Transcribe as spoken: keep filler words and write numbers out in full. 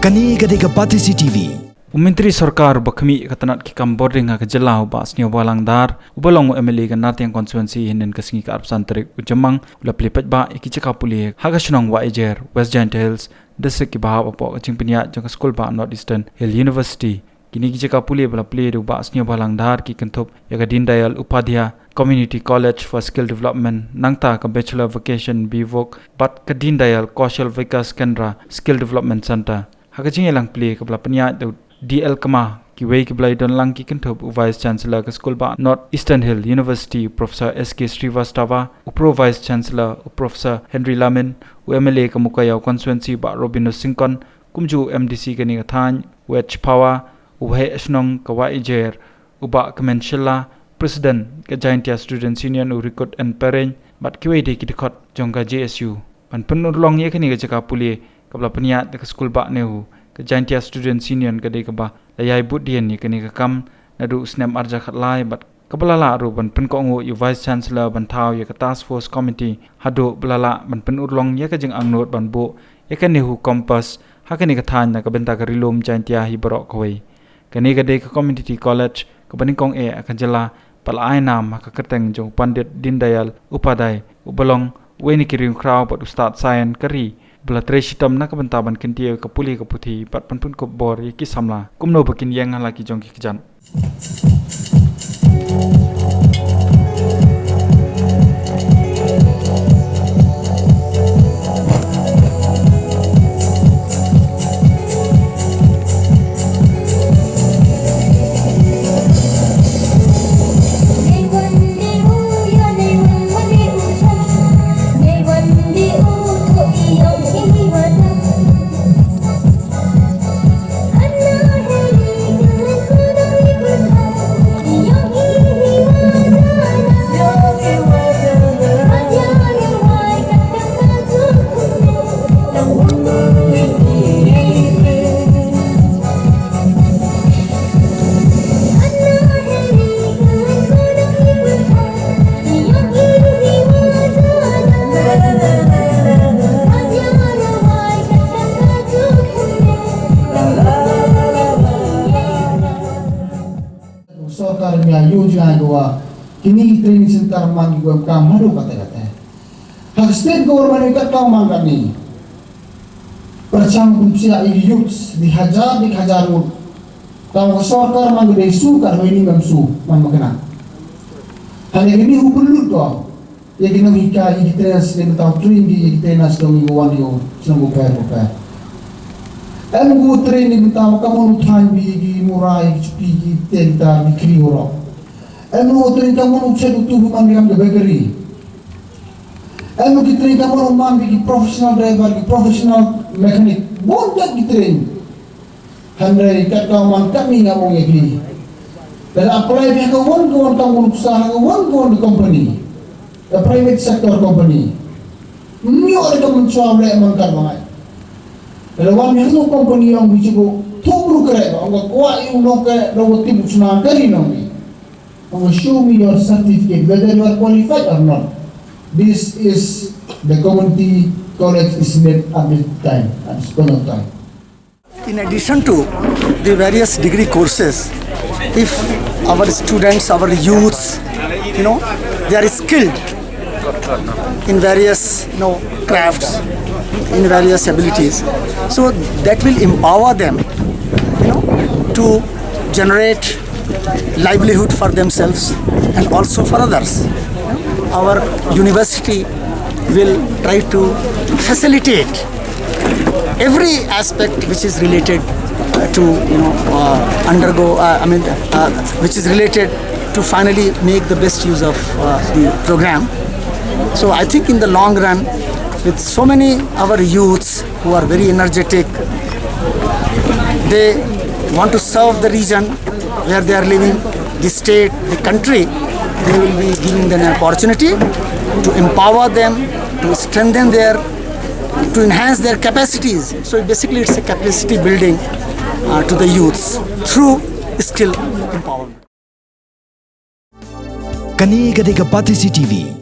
Kane ka dei ka Batesi T V. U Myntri Sorkar uba khmih ka tnat ki kam bording ha ka jylla u Bah Sniawbhalang Dhar, uba long u M L A ka Nartiang Constituency, hynnin ka sngi ka arphew san tarik u Jymmang, u la plie paidbah ïa ki jaka pule ha ka shnong Wahiajer, West Jaintia Hills, District, kiba hap hapoh ka jingpynïaid jong ka skulbah North Eastern Hill University. Kine ki jaka pule ba la plie da u Bah Sniawbhalang Dhar ki kynthup ïa ka Deen Dayal Upadhyay Community College for Skill Development, nangta ka Bachelor Vocation, BVoc, bad ka Deen Dayal Kaushal Vikas Kendra Skill Development Centre. Ha ka jingïalang plie kaba la pynïaid da u D L Kma, kiwei kiba la ïadonlang ki kynthup u Vice Chancellor ka skulbah North Eastern Hill University, u Professor S K Srivastava, u Pro Vice Chancellor u Professor Henry Lamin, u M L A ka Mowkaiaw Constituency Bah Robinus Syngkon, kumjuh u M D C kane ka thaiñ u H Phawa, u Waheh Shnong ka Wahiajer u Bah Kmen Shylla, President ka Jaintia Students Union u Rikut N Pareng, bad kiwei de ki dkhot jong ka J S U. Ban pynurlong ïa kane ka jaka pule kaba la pynïaid da ka skulbah NEHU, ka Jaintia Students Union ka dei kaba la ïai bud dien ïa kane ka kam naduh u snem arhajar khatlai, bad kaba la lah ruh ban pynkohnguh ïa u Vice Chancellor ban thaw ïa ka Task Force Committee haduh ba la lah ban pynurlong ïa ka jingangnud ban buh ïa ka NEHU Campus ha kane ka thaiñ na ka bynta ka Ri Lum Jaintia hi baroh kawei. Kane ka dei ka Community College kaba nyngkong eh ha ka jylla, bad la ai nam ha ka kyrteng jong u Pandit Deen Dayal Upadhyay, uba long uwei na ki riewkhraw bad u stad saian ka ri, ba la trei shitom na ka bynta ban kyntiew ïa ka pule ka puthi bad ban pynkup bor ïa ki samla kumno ba kin ïeng ha la ki jong ki kjat. Sorkar mynta ïoh jngai ba kine ki training center man ki wan kam haduh katta katta. Ha ka state government ka kam man kane. Pyrshang pynpsiah ïa ki youths, di hajar, di hajar ngut. Tang ka sorkar man ka dei shu ka hoi ni ngam shu, man makna. Hynrei kine u pynlut ko ïa ki nonghikai, ïa ki trainers, ïa ki tau train ki, ïa ki trainers dong ïa ki wan ïa u shnong bapher bapher. Em u train ïa ki tau ka mon u thaiñ bad ïa ki mura, ïa ki chuti, ki te ki ta, ki kri u rok. Em u train ka mon u chet u tu man ïa ka bakery. Em u ki train ka mon u man ki professional driver, ki professional mechanic. Bun jait ki train. Hynrei kat ka man kat ni nga ong ïa ki. Lada apply ïa ka wan ka wan ka mon u sa ha ka wan ka wan ka company. Ka private sector company. Myo ïa ka mon chwa leh man kat ba ngai. Lada wan ïa ka company ong bi chuko. Thuk bru kre ba ong ka kwah ïa u nongkre da u tip u chna ka ri nong bi. Show me your certificate whether you are qualified or not. This is the community college is made at this time, at this point of time. In addition to the various degree courses, if our students, our youths, you know, they are skilled in various, you know, crafts, in various abilities. So that will empower them, you know, to generate livelihood for themselves and also for others. Our university will try to facilitate every aspect which is related uh, to, you know, uh, undergo, uh, I mean, uh, which is related to finally make the best use of uh, the program. So I think in the long run, with so many our youths who are very energetic, they want to serve the region where they are living, the state, the country, they will be giving them an opportunity to empower them, to strengthen their, to enhance their capacities. So basically, it's a capacity building uh, to the youths through skill empowerment. Kane ka dei ka Batesi T V.